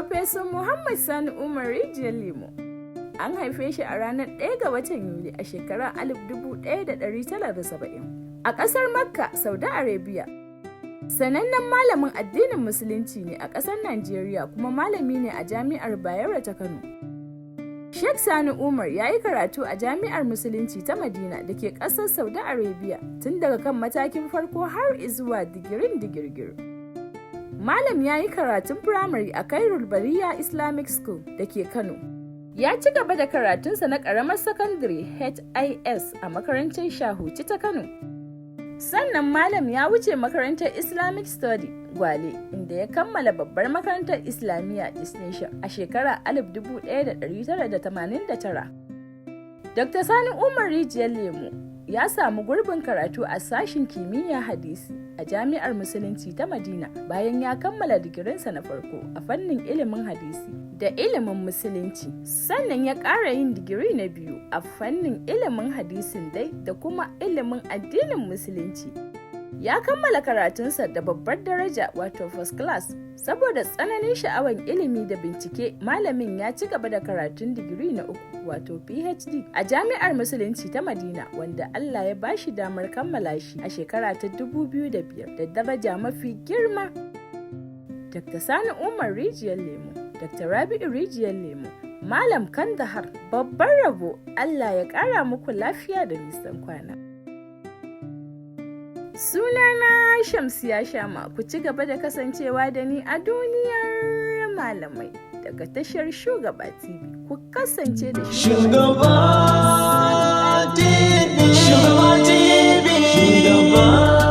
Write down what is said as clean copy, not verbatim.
Professor Muhammad Sani Umar Rijiyar Lemo. An haife shi a ranar 1 ga watan Yuli a shekarar 1970 a ƙasar Makka, Saudi Arabia. Sanannen malamin addinin Musulunci ne a ƙasar Najeriya, kuma malami ne a Jami'ar Bayero ta Kano. Sheikh Sani Umar ya yi karatu a Jami'ar Musulunci ta Madina da ke ƙasar Saudi Arabia tun daga kan matakin farko har zuwa digirin digirgir. Malam ya yi karatun firamare a Kairul Bariya Islamic School da ke Kano. Ya ci gaba da karatunsa na ƙaramar sakandare HIS a makarantar Shahuci ta Kano. Sannan Malam ya wuce makarantar Islamic Study Gwale, inda ya kammala babbar makarantar Islamiyya Distinction a shekarar 1989. Dr. Sani Umar Rijiyar Lemo ya samu gurbin karatu a sashin kimiyya hadisi a Jami'ar Musulunci ta Madina bayan ya kammala digirinsa na farko a fannin ilimin hadisi da ilimin Musulunci. Sannan ya ƙara yin digiri na biyu a fannin ilimin hadisin dai da kuma ilimin addinin Musulunci. Ya kammala karatunsa da babbar daraja, wato first class. Saboda tsananin sha'awar ilimi da bincike, malamin ya ci gaba da karatun digiri na uku, wato PhD, a Jami'ar Musulunci ta Madina, wanda Allah ya bashi damar kammala shi a shekara ta 2005 da daraja mafi girma. Dr. Sani Umar Rijiyar Lemo, Dr. Rabi'u Rijiyar Lemo, Malam Kandahar, babban rabo, Allah ya ƙara muku lafiya da nisan kwana. Sunana Shamsiya Shama, ku ci gaba da kasancewa da ni a duniyar malamai daga tashar Shugaba TV. Ku kasance da Shugaba TV. Shugaba TV. Shugaba.